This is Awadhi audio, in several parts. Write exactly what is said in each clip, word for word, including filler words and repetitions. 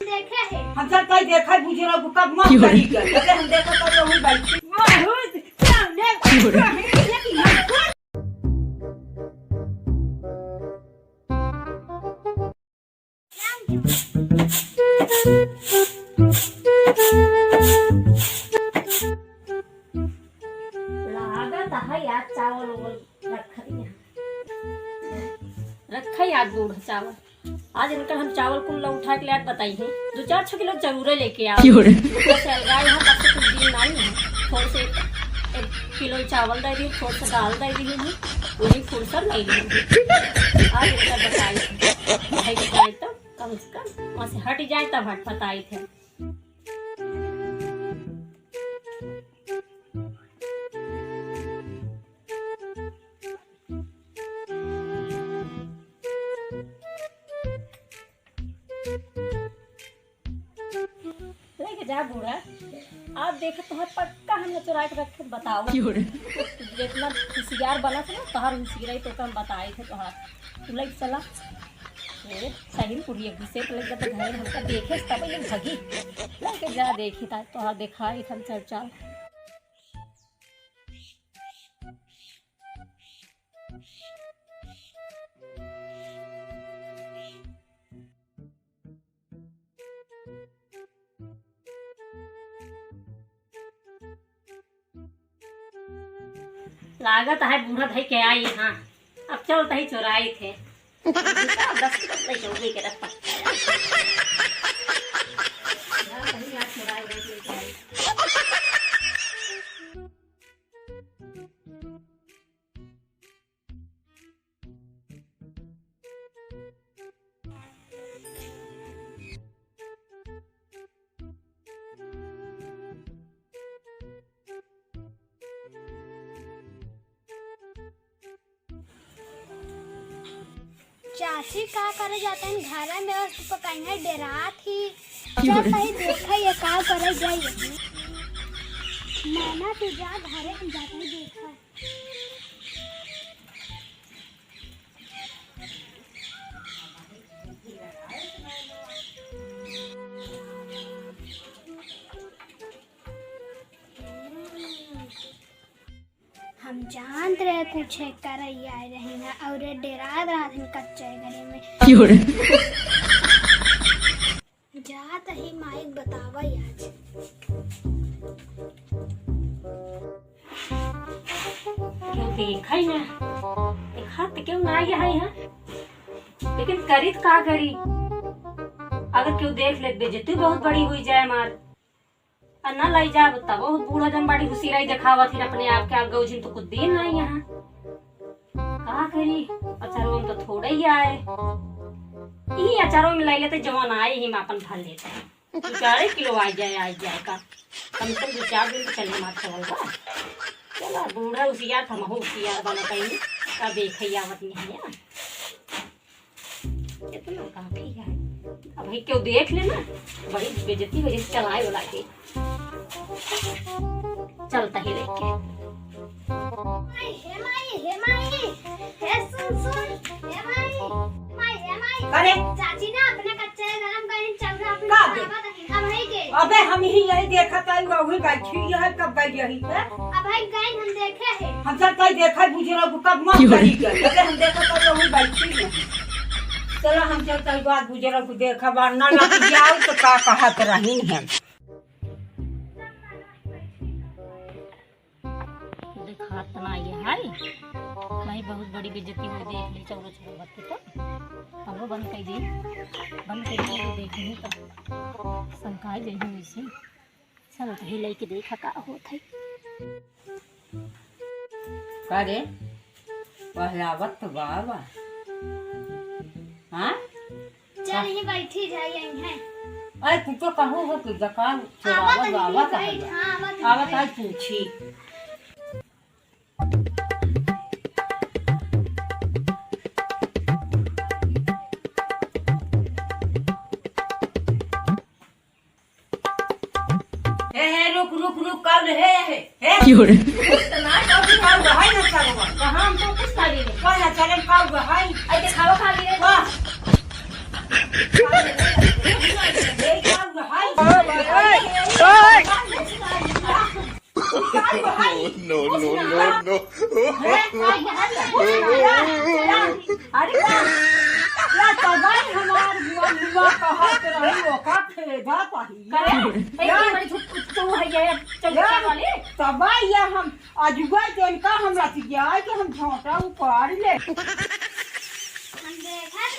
देखे है। हम सब कहीं देखा बुझे रहो, कब मर क्यों रे? जाई क्या? अरे हम देखा कर रहो भाई। बहुत सामने। लागत है यार, चावल उवल रखा दिया। रखा यार बूढ़ा चावल। आज इनका हम चावल कुल उठा के लात बताई है। दो चार छह किलो जरूर लेके आओ। क्यों रे? बस अलगाई है, तब से कुछ दिन नहीं है। थोड़े से एक, एक किलो चावल दे दी, थोड़े से दाल दे दी है, वही फुर्सत नहीं ली। आज इनका बताई है। भाई बताई तो कम से कम वहाँ से हट जाए तब हट बताई थे। लेके जा बूढ़ा, आप देखे तोहर पक्का हम चुरा के रखे बताओ। क्यों रे? जितना होशियार बनत है ना तोहर होशियारी तो हम बताए थे तोहर। तू लेके चला। ए, सही में कुड़िया गुस्से तो लेके जब घर हमका देखे तब ये भगी। लेके जा देखी ता तोहर देखा इथन चल चल। लागत है बूढ़ा धई के आई। हाँ, अब चल तही चोराई थे। दस रुपये चौकी के रखा। चाची का करे जाते हैं घर में, बस पकाइना डेरात ही। जा कहीं देखा ये का करे जाइए। मैना तू जा घरे, हम जाते हैं देखा। हम जानत रहे कुछ करैया आए रहे हैं और डेरात रहत हैं कच्चे घरे में। क्यों रे? जात ही माइक बतावा आज। क्यों देखा ही ना, देखा तो क्यों ना आया है यहाँ? लेकिन करी तो का करी, अगर क्यों देख ले बेइज्जती बहुत बड़ी हुई जाए हमार। आ ना लाई जाब तब वो बूढ़ा जन बड़ी हुसियाई देखावत ही अपने आप के, आगे उझिन तो कुछ दिन ना यहाँ। का करी, अचारवा में तो थोड़े ही आए। यही अचारवा में लाई लेते, जवान आए ही में अपन भर लेते हैं। दो चार किलो आ जाए, आ जाए का। कम से कम दो चार दिन तो चले मार चलल बा। चला, बूढ़ा हुसियार, हमहू हुसियार बनत हई। का देखै आवत नहीं है। इतना काफी है। अब भाई क्यों देख लेना, बड़ी बेइज्जती हो जाए चलाए वाला के। चलता ही लेके। माई, हे माई, हे माई, हे सुन सुन, हे माई, माई, हे माई। अरे। चाची ना अपने कच्चे गरम गरम चल रहा अपने का बे? बनावा दही, अब है के? अबे हम ही यही देखत आई, वही बैठी है, कब गई यही पे? अब है गई हम देखे हैं। हम सब कई देखा बुझे रहो, कब मर क्यों? गई गई। अबे हम देखत आई, वही बैठी है। चलो हम चलते हैं बात बुझे रहो, देखा बार ना लग जाओ तो का कहत रही है। देखात ना ये है। भाई बहुत बड़ी बेइज्जती हुई, देख ली चौरो चौरो बात के तो। हमरो बंद कर दी, बंद कर दी, देख ली तो शंकाई जइहूँ इसे। चल तो ही लेके देखा का होत है। का रे? पहलावत तो बाबा। हाँ? चल, यहीं बैठी जाई, यहीं है। अरे, तू तो कहू हो कि जका आवत चोरावत ही, आवत बैठ, है। हाँ, आवत ही, आवत बैठ। है, पूछी। हे, हे, रुक, रुक, रुक, कब हे, हे, हे? क्यों रे? कुछ तो ना, कब भी ना हुआ है ना चलवा। कहाँ हमको कुछ ना लेने। कौन ना चले, कब हुआ है? अरे, दिखावा खा लिए। वाह। No, no, no, no। अरे, का यहाँ पे कुछ नया चला? अरे, का? या तबाही हमार बुआ, बुआ कहत रही, ओका फेदा पाही। करे? ए, या। की बड़ी छुट-, छुट-, छुट है ये, चल, या, चल वाली। तबाही या हम अजुआ जन का हम रतिया के हम झोंटा उपाड़ ले। हम देखत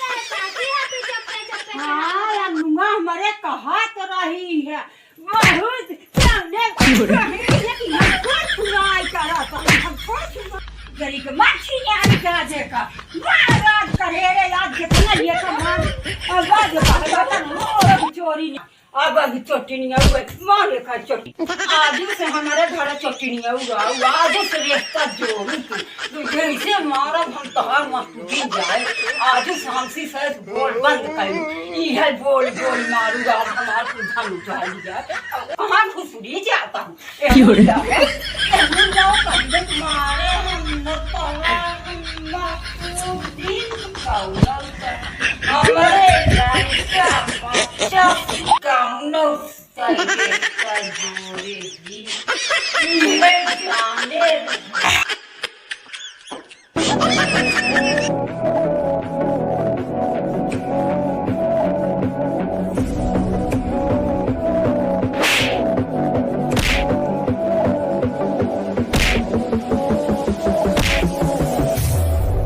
रहे, चाची है तू चुप्पे, चुप्पे हाँ, चला। या नुआ हमरे कहत रही है। बहुत सामने कहीं से कि हमको सुनाई करा था, हमको सुना-, गरी के मच्छी ने आने का देखा। मार रात करे रे, आज कितना ये तो मार। अब आज बाहर का लोग चोरी नहीं। अब अभी चोटी नहीं हुआ, मार लेखा चोटी। आज से हमारे घर चोटी नहीं हुआ, आज से रिश्ता जोड़ी तू। तू जैसे मारब हम तोहार मस्तूरी जाए। आज से हमसी से बोल बंद कर। ई है बोल बोल मारू, आज हमार तू धन उठा लिया। कहाँ घुसुरी जाता हूँ। ए, क्यों रे? मुंडा है, ए, मुंडा पहले मारे हम न तोरा हम मस्तूरी कौन से। हमारे लड़का बच्चा कौन से।